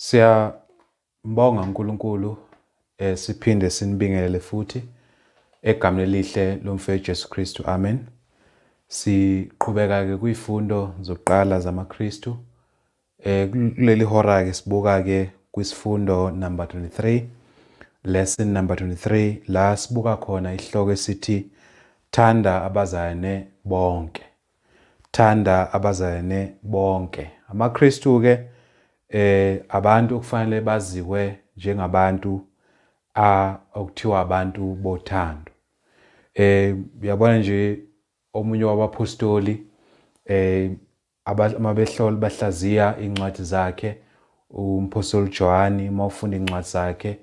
Siyambonga uNkulunkulu siphinde sinibingelele futhi egameni elihle lomfowethu Jesu Kristu. Amen. Siqhubeka ke kwizifundo zokuqala zamaKristu. Kuleli hora ke sibuka ke kwisifundo number 23, lesson number 23, la sibuka khona isihloko esithi thanda abazalwane bonke. Thanda abazalwane bonke. AmaKristu ke abantu okufanele baziwe njengabantu a okuthiwa abantu bothando. Uyabona nje omunye wabapostoli uma behlola bahlaziya incwadi zakhe, umpostoli Johani, uma ufunda incwadi zakhe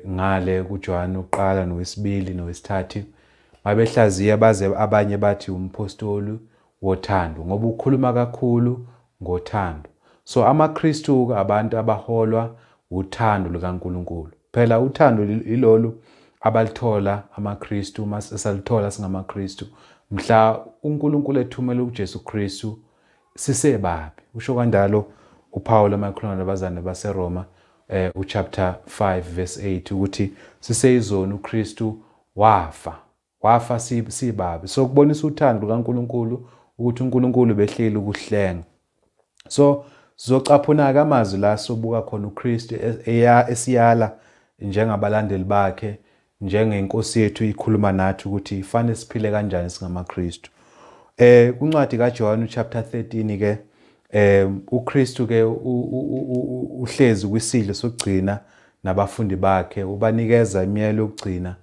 ngale kuJohn uqala nowesibili nowesithathu, mabehlaziya baze abanye bathi umpostoli wothando ngoba ukhuluma kakhulu ngothando. So amaKristu abantu abaholwa uthando lukaNkulunkulu. Phela uthando ilolu abalithola amaKristu, masesalithola singamaKristu mhla uNkulunkulu ethumela uJesu Kristu sisebabi. Usho kanjalo uPaul emakhuluma nabazane baseRoma uchapter 5 verse 8 ukuthi siseyizoni uKristu wafa, wafa sibabi. So kubonisa uthando lukaNkulunkulu ukuthi uNkulunkulu behleli ukuhlenga. So sizocaphuna ke amazwi la sobuka khona uKristu eya esiyala njengabalandeli bakhe, njengenkosi yethu ikhuluma nathi ukuthi fanele siphile kanjani singamaKristu. Kuncwadi kaJohn chapter 13 ke uKristu ke uhlezi kwisidlo sokugcina nabafundi bakhe, ubanikeza imiyalo yokugcina.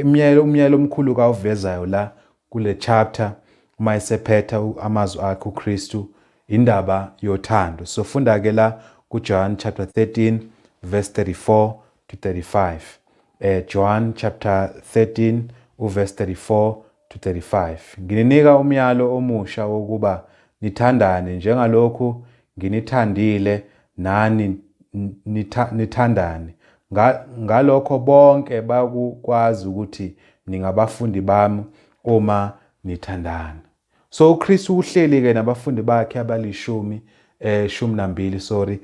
Imiyalo, umyalo omkhulu kawuvezayo la kule chapter uma esephetha amazwi akhe uKristu, indaba yothando. So funda ke la kuJohn chapter 13 verse 34 to 35. John chapter 13 uverse 34 to 35. Ngininika umyalo omusha wokuba nithandane njengalokhu nginithandile nani nithandane. Ngalokho bonke bakukwazi ukuthi ningabafundi bami uma nithandana. So uKristu uhleli ke nabafundi bakhe abalishumi 12, sorry,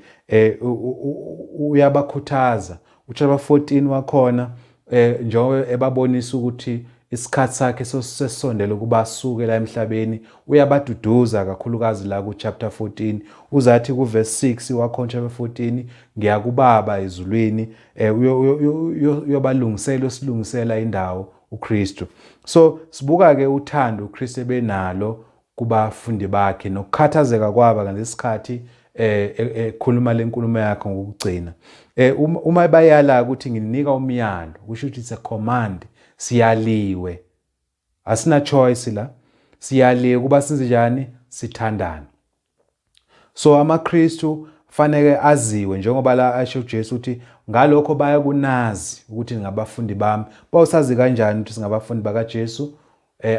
uyabakhuthaza uchapter 14 wakhona njengoba ebabonisa ukuthi isikhathi sakhe sesondele ukuba asuke la emhlabeni. Uyabaduduza kakhulukazi la ku chapter 14, uzathi ku verse 6 wakhona chapter 14, "Ngiyakubaba ezulwini," uyobalungisela, usilungisela indawo uKristu. So sibuka ke uthando uKristu ebenalo kubafundi bakhe nokukhathazeka kwaba ngalesikhathi ekhuluma lenkulumo yakhe ngokugcina. Uma bayala ukuthi nginika umyalo, kusho ukuthi it's a command, siyaliwe, asina choice la, siyaliwe kuba senze njani? Sithandane. So amaKristu fanele aziwe njengoba la asho uJesu ukuthi ngalokho bayakunazi ukuthi ningabafundi bami. Bawusazi kanjani ukuthi singabafundi bakaJesu?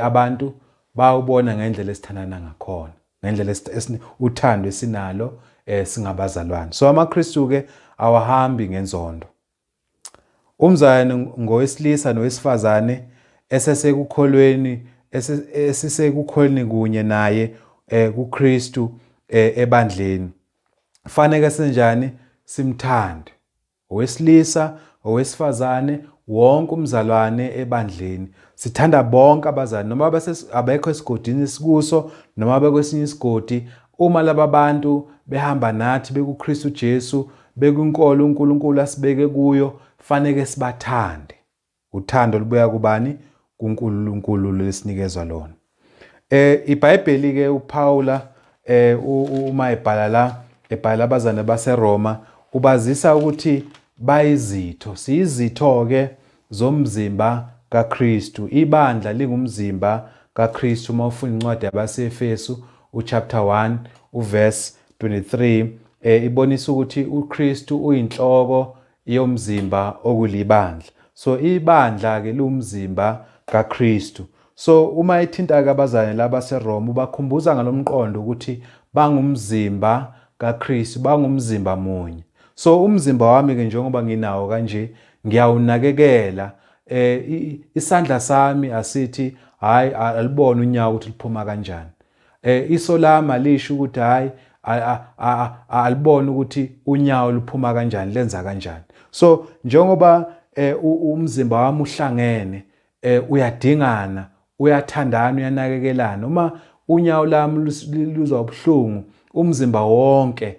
Abantu bawubona ngendlela esithandana ngakhona, ngendlela uthando esinalo singabazalwane. So amaKristu ke awahambi ngenzondo. Umzalwane ngowesilisa nowesifazane esesekukholweni, esisekukholweni kunye naye kuKristu ebandleni, faneke senjani? Simthande. Owesilisa, owesifazane, wonke umzalwane ebandleni. Sithanda bonke abazalwane noma abekho esigodini esikuso noma bekwesinye isigodi. Uma laba bantu behamba nathi bekuKristu Jesu, bekwinkolo uNkulunkulu asibeke kuyo, faneke sibathande. Uthando lubuya kubani? KuNkulunkulu lesinikezwa lona. IBhayibheli ke uPaula uma ebhala la, ebhala abazane baseRoma, ubazisa ukuthi bayizitho, siyizitho ke zomzimba kaKristu. Ibandla lingumzimba kaKristu. Uma ufunda incwadi yabaseEfesu uchapter 1 uverse 23 ibonisa ukuthi uKristu uyinhloko yomzimba okulibandla. So ibandla ke lumzimba kaKristu. So uma ethinta ke abazalwane labaseRoma, ubakhumbuza ngalomqondo ukuthi bangumzimba kaKristu, bangumzimba munye. So umzimba wami ke njengoba nginawo kanje, ngiyawunakekela. Isandla sami asithi hayi, alibone unyawo ukuthi liphuma kanjani. Iso lami alisho ukuthi hayi. Alibone ukuthi unyawo luphuma kanjani, lenza kanjani. So njengoba umzimba wami uhlangene, uyadingana, uyathandana, uyanakekelana. Uma unyawo lami luzwa ubuhlungu, umzimba wonke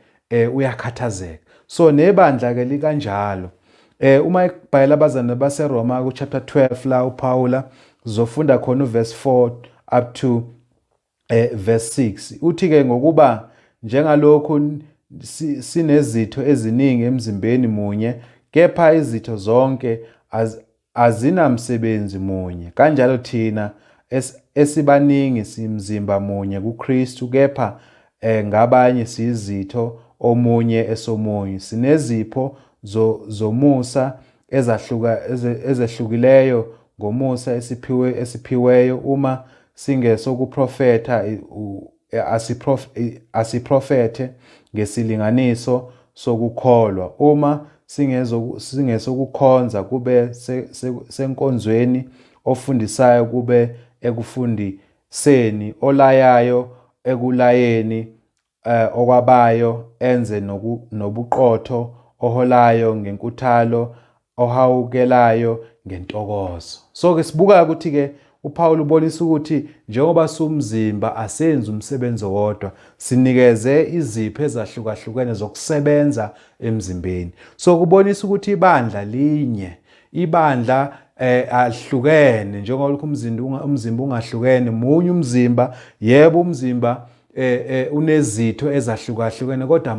uyakhathazeka. So nebandla ke likanjalo. Uma ibhayela abazalwane baseRoma ku chapter 12 la uPaula uzofunda khona uverse 4 up to verse 6. Uthi ke, ngokuba njengalokhu sinezitho eziningi emzimbeni munye, kepha izitho zonke azinamsebenzi munye, kanjalo thina esibaningi simzimba munye kuKristu, kepha ngabanye siyizitho omunye esomunye. Sinezipho zomusa ezehlukileyo ngomusa esiphiweyo. Uma singesokuprofetha, asiprofethe ngesilinganiso sokukholwa. Uma singesokukhonza, kube senkonzweni. Ofundisayo, kube ekufundiseni. Olayayo, ekulayeni. Okwabayo, enze nobuqotho. Oholayo, ngenkuthalo. Ohawukelayo, ngentokozo. So ke sibuka ukuthi ke uPaul ubonisa ukuthi njengoba sumzimba, asenzi umsebenzi owodwa, sinikeze izipho ezahlukahlukene zokusebenza emzimbeni. So kubonisa ukuthi ibandla linye, ibandla ahlukene njengoba lokhu umzimba ungahlukene, munye umzimba. Yebo, umzimba unezitho ezahlukahlukene, kodwa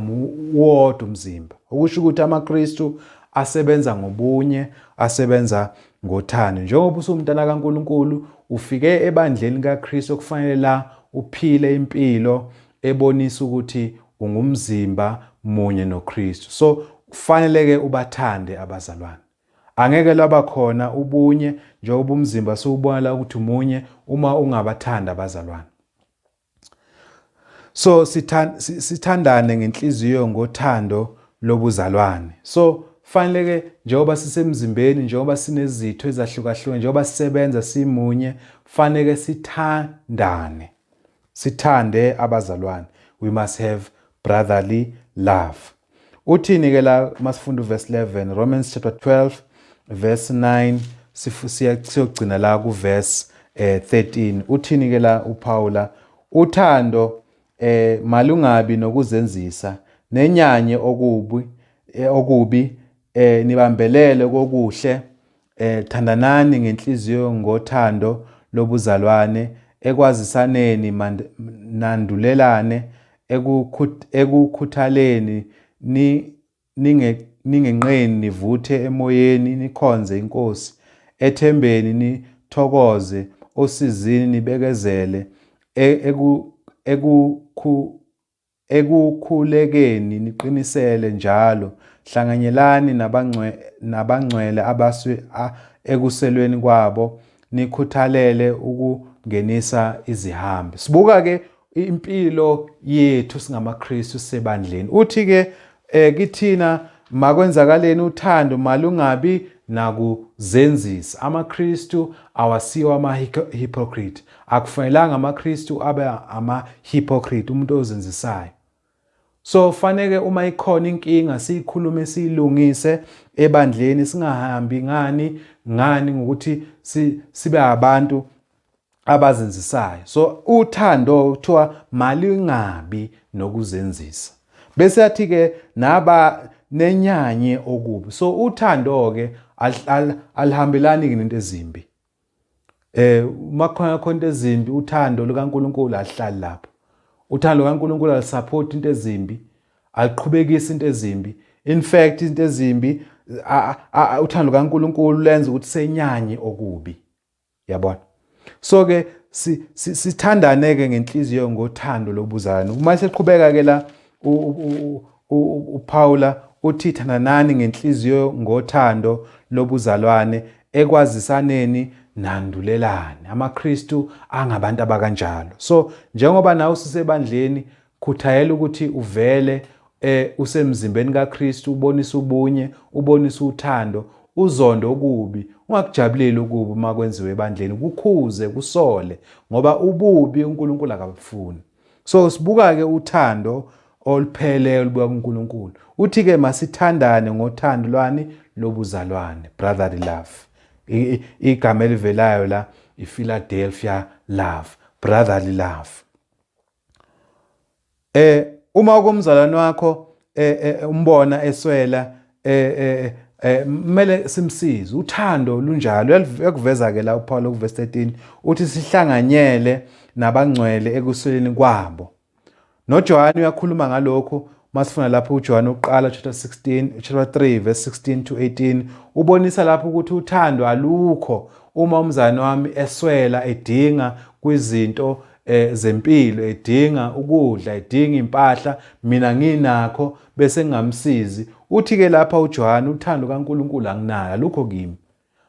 wodwa umzimba. Okusho ukuthi amaKristu asebenza ngobunye, asebenza ngothando. Njengoba usumntana kaNkuluNkulu, ufike ebandleni kaKristu, kufanele la uphile impilo ebonisa ukuthi ungumzimba munye noKristu. So kufanele ke ubathande abazalwane. Angeke lwaba khona ubunye njengoba umzimba siwubona la ukuthi umunye uma ungabathanda abazalwane. So sithandane ngenhliziyo ngothando lobuzalwane. So fanele ke njengoba sisemzimbeni, njengoba sinezitho ezahlukahlukene, njengoba sisebenza simunye, fanele sithandane, sithande abazalwane. We must have brotherly love. Uthini ke la masifunda uverse 11, Romans chapter 12 verse 9, siyogcina la ku verse 13? Uthini ke la uPaula? Uthando malungabi nokuzenzisa. Nenyanye okubi, nibambelele kokuhle. Thandanani ngenhliziyo ngothando lobuzalwane. Ekwazisaneni nandulelane. Ekukhuthaleni ningenqeni. Nivuthe emoyeni. Nikhonze inkosi. Ethembeni nithokoze. Osizini nibekezele. Ekukhulekeni niqinisele njalo. Hlanganyelani nabangcwele ekuselweni kwabo. Nikhuthalele ukungenisa izihambi. Sibuka ke impilo yethu singamaKristu sebandleni. Uthi ke kithina makwenzakaleni? Uthando malungabi nakuzenzisa. AmaKristu awasiwo ama-hypocrite. Akufanelanga amaKristu abe ama-hypocrite, umuntu ozenzisayo. So faneke uma ikhona inkinga siyikhulume, siyilungise ebandleni. Singahambi ngani ngokuthi sibe abantu abazenzisayo. So uthando kuthiwa malingabi nokuzenzisa. Bese yathi ke naba nenyanye okubi. So uthando ke alihambelani ke nento ezimbi. Uma khona khona into ezimbi, uthando lukaNkuluNkulu alihlali lapho. Uthando lukaNkuluNkulu alisupport into ezimbi, aliqhubekisi into ezimbi. In fact, into ezimbi, uthando lukaNkuluNkulu lenza ukuthi senyanye okubi, yabona? So ke sithandane ke ngenhliziyo ngothando lobuzalwane. Uma seqhubeka ke la uPaula uthi, thandanani ngenhliziyo ngothando lobuzalwane. Ekwazisaneni nandulelane. AmaKristu angabantu abakanjalo. So njengoba nawe usisebandleni, khuthayela ukuthi uvele usemzimbeni kaKristu, ubonisa ubunye, ubonisa uthando, uzondo okubi, ungakujabuleli okubi uma kwenziwe ebandleni, kukhuze, kusole, ngoba ububi uNkulunkulu akabufuni. So sibuka ke uthando. oluphele olubuya kuNkulunkulu. Uthi-ke masithandane ngothando lwani lobuzalwane, brotherly love. Igama elivelayo la iPhiladelphia love, brotherly love. Uma ukumzalwane wakho umbona eswela, kumele simsize. Uthando lunjalo. Uyakuveza ke la uPaul kuverse 13, uthi sihlanganyele nabangcwele ekusweleni kwabo. NoJohane uyakhuluma ngalokhu masifuna lapho uJohane uqala chapter 16, chapter 3 verse 16 to 18, ubonisa lapho ukuthi uthando alukho uma umzane wami eswela, edinga kwizinto zempilo, edinga ukudla, edinga impahla, mina nginakho bese ngingamsizi. Uthi ke lapha uJohane, uthando kaNkuluNkulu anginalo, alukho kimi.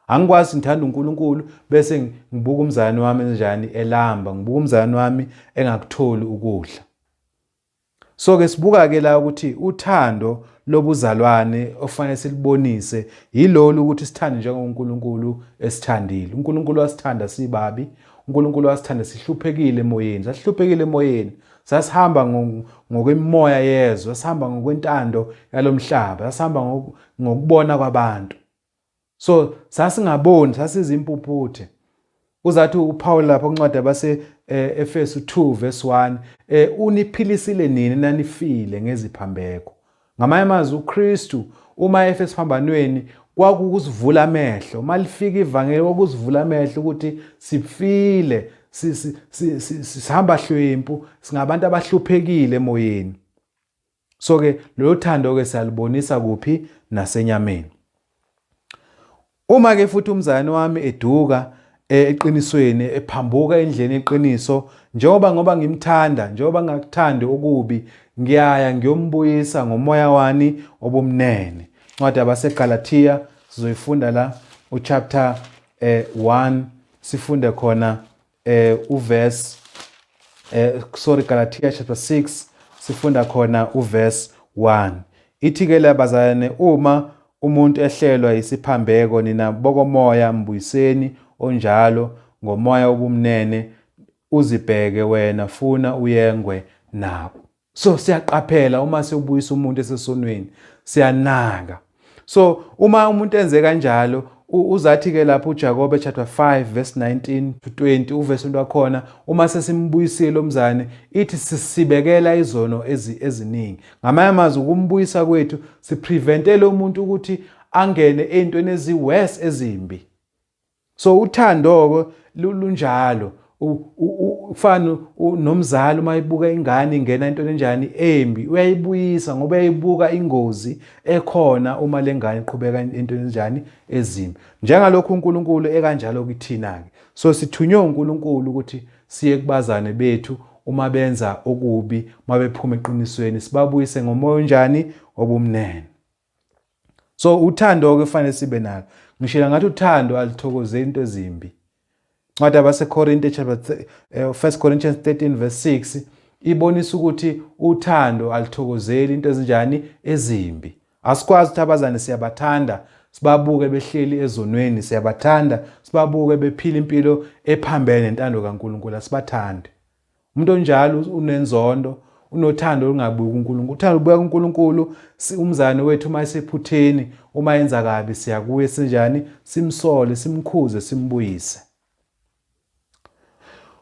Angikwazi ngithanda uNkulunkulu bese ngibuka umzalwane wami enjani elamba, ngibuka umzalwane wami engakutholi ukudla. So ke sibuka ke la ukuthi uthando lobuzalwane ofanele silibonise yilolu, ukuthi sithande njengoNkulunkulu esithandile. uNkulunkulu wasithanda sibabi, uNkulunkulu wasithanda sihluphekile emoyeni, sasihluphekile emoyeni, sasihamba ngokwemimoya yezwe, sasihamba ngokwentando yalomhlaba, sasihamba ngokubona kwabantu. So sasingaboni, sasizimpuphuthe. Uzathi uPaul lapha kuncwadi abase Efesu 2 verse 1, uniphilisile nini nanifile ngeziphambeko. Ngamanye amazwi, uKristu uma efe esiphambanweni kwakukusivula amehlo. Uma lifika ivangeli kwakusivula amehlo ukuthi sifile, sihamba hlwempu, singabantu abahluphekile emoyeni. So ke lolo thando ke siyalubonisa kuphi? Nasenyameni. Uma ke futhi umzalwane wami eduka eqinisweni, ephambuka endleleni eqiniso, njengoba ngoba ngimthanda, njengoba ngingakuthandi okubi, ngiyaya ngiyombuyisa ngomoya wani obumnene. Incwadi yabaseGalathiya sizoyifunda la uchapter 1, sifunde khona uverse, sorry, Galatia chapter 6, sifunda khona uverse 1. Ithi ke labazalwane, uma umuntu ehlelwa isiphambeko, nina bokomoya mbuyiseni onjalo ngomoya obumnene, uzibheke wena funa uyengwe nabo. So siyaqaphela uma siyobuyisa umuntu esesonweni, siyanaka. So uma umuntu enze kanjalo, uzathi ke lapho uJakobe chapter 5 verse 19 to 20, uverse wakhona, uma sesimbuyisile lomzane, ithi sisibekela izono eziningi. Ngamanye amazwi, ukumbuyisa kwethu sipreventele umuntu ukuthi angene ey'ntweni ezi-worse, ezimbi. So uthando-ke lunjalo, ufana nomzali uma ebuka ingane ingena entweni enjani embi, uyayibuyisa ngoba uyayibuka ingozi ekhona uma le ngane iqhubeka entweni enjani ezimbi. Njengalokhu uNkulunkulu ekanjalo kithina-ke. So sithunywe uNkulunkulu ukuthi siye kubazane bethu uma benza okubi, uma bephuma eqinisweni, sibabuyise ngomoya onjani? Obumnene. So uthando-ke kufanele sibe nalo. Ngishela ngathi uthando alithokozeli into ezimbi. Incwadi yabaseKorinte chapter 1 Corinthians 13 verse 6 ibonisa ukuthi uthando alithokozeli into ezinjani? Ezimbi. Asikwazi ukuthi abazane siyabathanda sibabuke behleli ezonweni, siyabathanda sibabuke bephila impilo ephambene nentando kaNkulunkulu, asibathandi. Umuntu onjalo unenzondo, unothando olungabuyi kuNkulunkulu. Uthando lubuya kuNkulunkulu. Umzane wethu uma esephutheni, uma enza kabi, siya kuye sinjani? Simsole, simkhuze, simbuyise.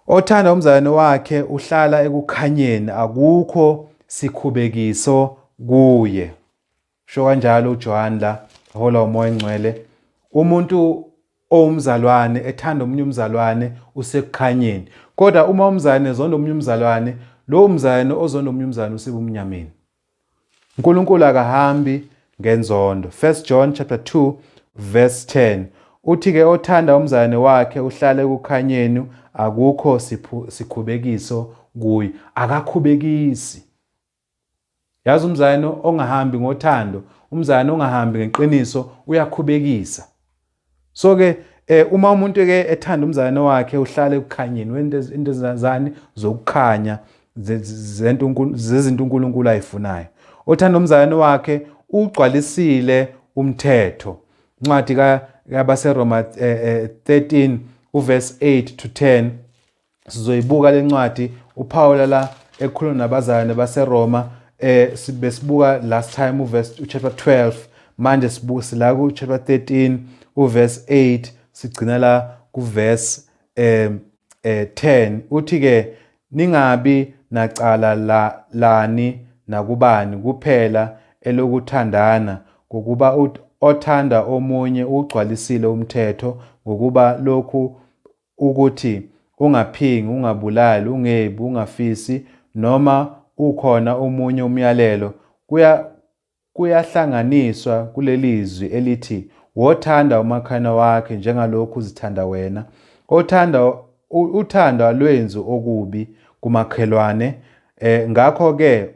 Othanda umzalwane wakhe uhlala ekukhanyeni, akukho sikhubekiso kuye. Sho kanjalo uJohn la, hola uMoya oNgcwele. Umuntu owumzalwane ethanda omunye umzalwane usekukhanyeni, kodwa uma umzalwane ezonda omunye umzalwane, lowo mzalwane ozonda omunye umzalwane usebumnyameni. uNkulunkulu akahambi ngenzondo. 1 John chapter 2 verse 10 uthi ke othanda umzalwane wakhe uhlala ekukhanyeni, akukho sikhubekiso kuye. Akakhubekisi. Yazi, umzalwane ongahambi ngothando, umzalwane ongahambi ngeqiniso uyakhubekisa. So ke uma umuntu ke ethanda umzalwane wakhe uhlala ekukhanyeni, wento into zani zokukhanya zento zezinto uNkulunkulu ayifunayo. Othanda umzalwane wakhe ugcwalisile umthetho. Incwadi kabaseRoma 13 uverse 8 to 10 sizoyibuka lencwadi. uPaul la ekhuluma nabazalwane baseRoma. Besibuka last time uverse chapter 12, manje sibuka sila ku chapter 13 uverse 8, sigcina la ku verse 10. Uthi ke ningabi nacala la lani nakubani, kuphela elokuthandana, ngokuba othanda omunye ugcwalisile umthetho. Ngokuba lokhu ukuthi ungaphingi, ungabulali, ungebi, ungafisi noma ukhona omunye umyalelo, kuyahlanganiswa kulelizwi elithi wothanda umakhelwane wakhe njengalokhu uzithanda wena. Othanda uthando alwenzi okubi kumakhelwane, ngakho ke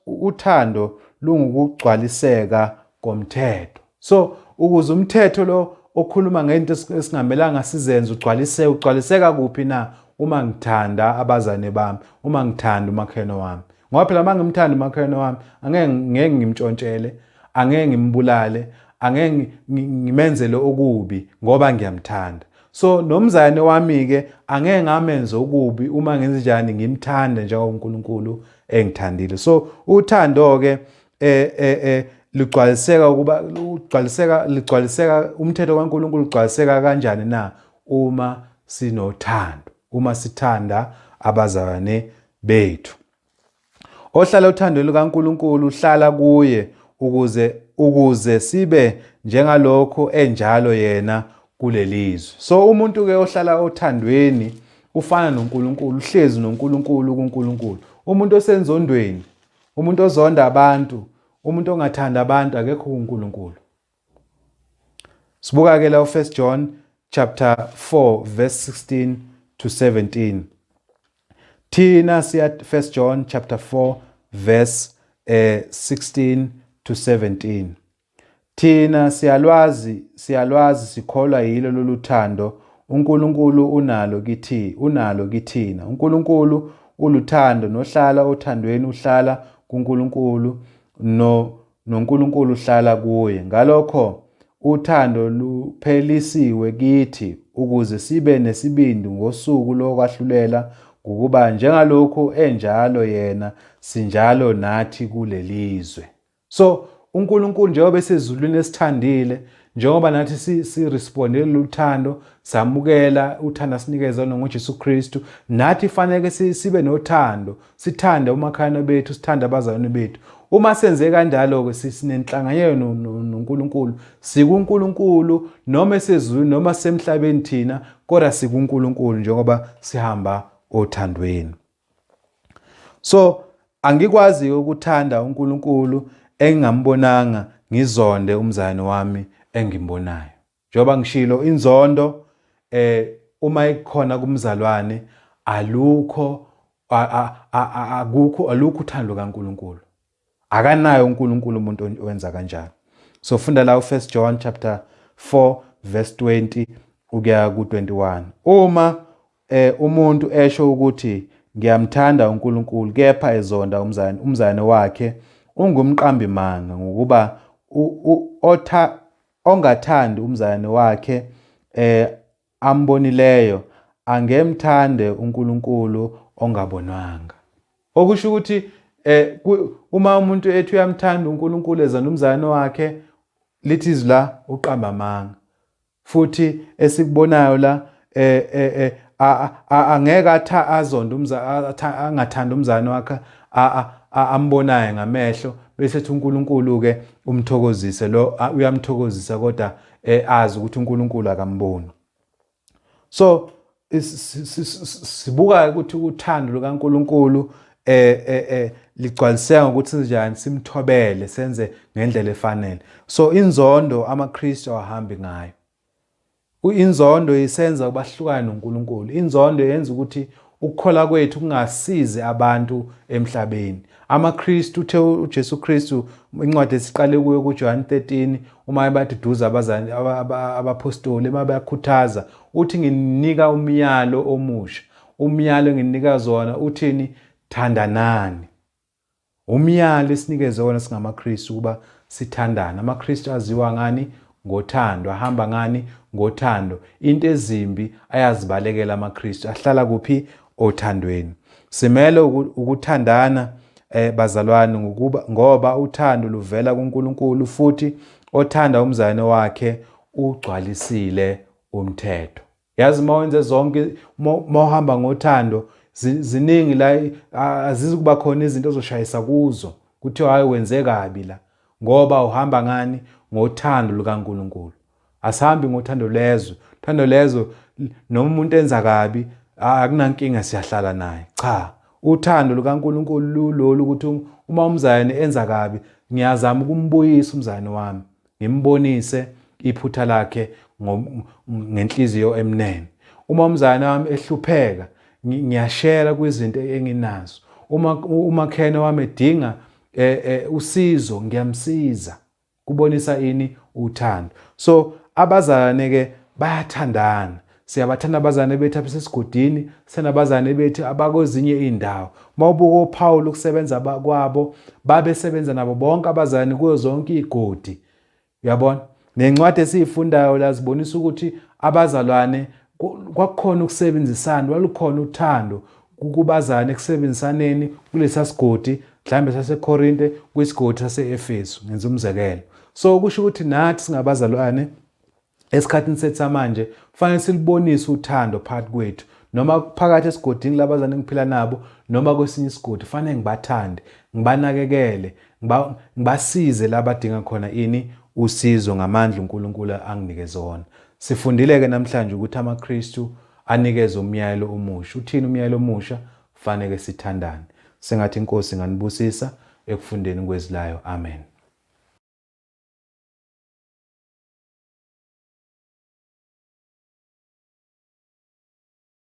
uthando lungukugcwaliseka komthetho. So ukuze umthetho lo okhuluma ngento esingamelanga sizenze ugcwaliseke, ugcwaliseka kuphi na? Uma ngithanda abazane bami, uma ngithanda umakhelwane wami. Ngoba phela uma ngimthanda umakhelwane wami, angeke ngeke ngimtshontshele, angeke ngimbulale, angeke ngimenzele okubi ngoba ngiyamthanda. So nomzane wami ke angeke ngamenze okubi uma ngenze njani, ngimthanda njengoba uNkulunkulu engithandile. So uthando ke ligcwaliseka ukuba ugcwaliseka ligcwaliseka umthetho kaNkulunkulu ugcwaliseka kanjani na? Uma sinothando, uma sithanda abazalwane bethu. Ohlala uthandweni lukaNkulunkulu uhlala kuye, ukuze sibe njengalokho enjalo yena kulelizwe. So umuntu ke ohlala othandweni ufana noNkulunkulu, uhlezi noNkulunkulu kuNkulunkulu. Umuntu osenzondweni, umuntu ozonda abantu, umuntu ongathanda abantu, akekho kuNkulunkulu. Sibuka ke la u1 John chapter 4 verse 16 to 17. Thina siya 1 John chapter 4 verse 16 to 17. Thina siyalwazi sikholwa yilo lolu thando uNkulunkulu unalo kithi, unalo kithina. uNkulunkulu uluthando, nohlala othandweni uhlala kuNkulunkulu, no noNkulunkulu uhlala kuye. Ngalokho uthando luphelisiwe kithi ukuze sibe nesibindi ngosuku lokwahlulela, ngokuba njengalokhu enjalo yena, sinjalo nathi kulelizwe. So uNkulunkulu njengoba esezulwini esithandile, njengoba nathi si-respondele luthando, samukela uthando asinikeza ngoJesu Kristu, nathi fanele sibe nothando, sithande umakhelwane bethu, sithande abazalwane bethu. Uma senze kanjalo-ke sinenhlanganyelo noNkulunkulu, sikuNkulunkulu noma esezulwini noma semhlabeni thina, kodwa sikuNkulunkulu njengoba sihamba othandweni. So angikwazi ukuthanda uNkulunkulu engingambonanga, ngizonde umzalwane wami engimbonayo. Njengoba ngishilo, inzondo uma ikhona kumzalwane, alukho akukho alukho uthando kaNkulunkulu. Akanayo uNkulunkulu umuntu owenza kanjalo. So funda la u1 John chapter 4 verse 20 ukuya ku21. Uma umuntu esho ukuthi ngiyamthanda uNkulunkulu kepha ezonda umzalwane wakhe, ungumqambi manga, ngokuba ongathandi umzalwane wakhe ambonileyo angemthande uNkulunkulu ongabonwanga. Okusho ukuthi uma umuntu ethi uyamthanda uNkulunkulu ezonda umzalwane wakhe, lithi izwi la uqamba amanga. Futhi esikubonayo la angeke atha azonde angathanda umzalwane wakhe ambonayo ngamehlo, bese ethi uNkulunkulu ke umthokozise lo, uyamthokozisa kodwa azi ukuthi uNkulunkulu akamboni. So sibuka ukuthi uthando lukaNkulunkulu ligcwaliseka ngokuthi sinjani, simthobele, senze ngendlela efanele. So inzondo amaKristu awahambi ngayo. Inzondo isenza bahlukane noNkulunkulu. Inzondo yenza ukuthi ukukholwa kwethu kungasizi abantu emhlabeni. AmaKristu, uthe uJesu Kristu, incwadi esiqale kuyo kuJohn 13, uma ebaduduza abapostoli, uma bakhuthaza, uthi nginika umyalo omusha. Umyalo enginika zona uthini? Thandanani. Umyalo esinikeze wona singamaKristu ukuba sithandane. AmaKristu aziwa ngani? Ngothando. Ahamba ngani? Ngothando. Into ezimbi ayazibalekela amaKristu. Ahlala kuphi? Othandweni. Simele ukuthandana. bazalwane ngokuba ngoba uthando luvela kuNkulunkulu futhi othanda umzalwane wakhe ugcwalisile umthetho. Yazi uma wenze zonke uma uhamba ngothando ziningi la azizukuba khona izinto ozoshayisa kuzo kuthiwa hayi wenze kabi la ngoba uhamba ngani ngothando lukaNkulunkulu. Asihambi ngothando lezwe. Uthando lezwe noma umuntu enza kabi akunankinga siyahlala naye. Cha, uthando lukaNkulunkulu lulolu ukuthi uma umzalwane enza kabi ngiyazama ukumbuyisa umzalwane wami, ngimbonise iphutha lakhe ngenhliziyo emnene. Uma umzalwane wami ehlupheka ngiyashera kwizinto enginazo. Uma umakhene wami edinga eh, eh, usizo ngiyamsiza. Kubonisa ini? Uthando. So abazalwane ke bayathandana. Siyabathanda abazalwane bethu abasesigodini, sithanda abazalwane bethu abakwezinye izindawo. Mawubuka oPaul ukusebenza kwabo, babesebenza nabo bonke abazalwane kuyo zonke izigodi. Uyabona? Nencwadi esiyifundayo la zibonisa ukuthi abazalwane kwakukhona ukusebenzisana, lwalukhona uthando kubazalwane ekusebenzisaneni kulesa sigodi mhlawumbe saseKorinte kwisigodi sase-Efesu ngenza umzekelo. So kusho ukuthi nathi singabazalwane esikhathini sethu samanje kufanele silubonise uthando phakathi kwethu noma phakathi esigodini labazane engiphila nabo noma kwesinye isigodi kufanele ngibathande ngibanakekele ngibasize la badinga khona ini usizo ngamandla uNkulunkulu anginikeze wona. Sifundile-ke namhlanje ukuthi amaKristu anikeze umyayelo omusha. Uthini umyayelo omusha? Faneke sithandane. Sengathi iNkosi inganibusisa ekufundeni kwezwi layo. Amen.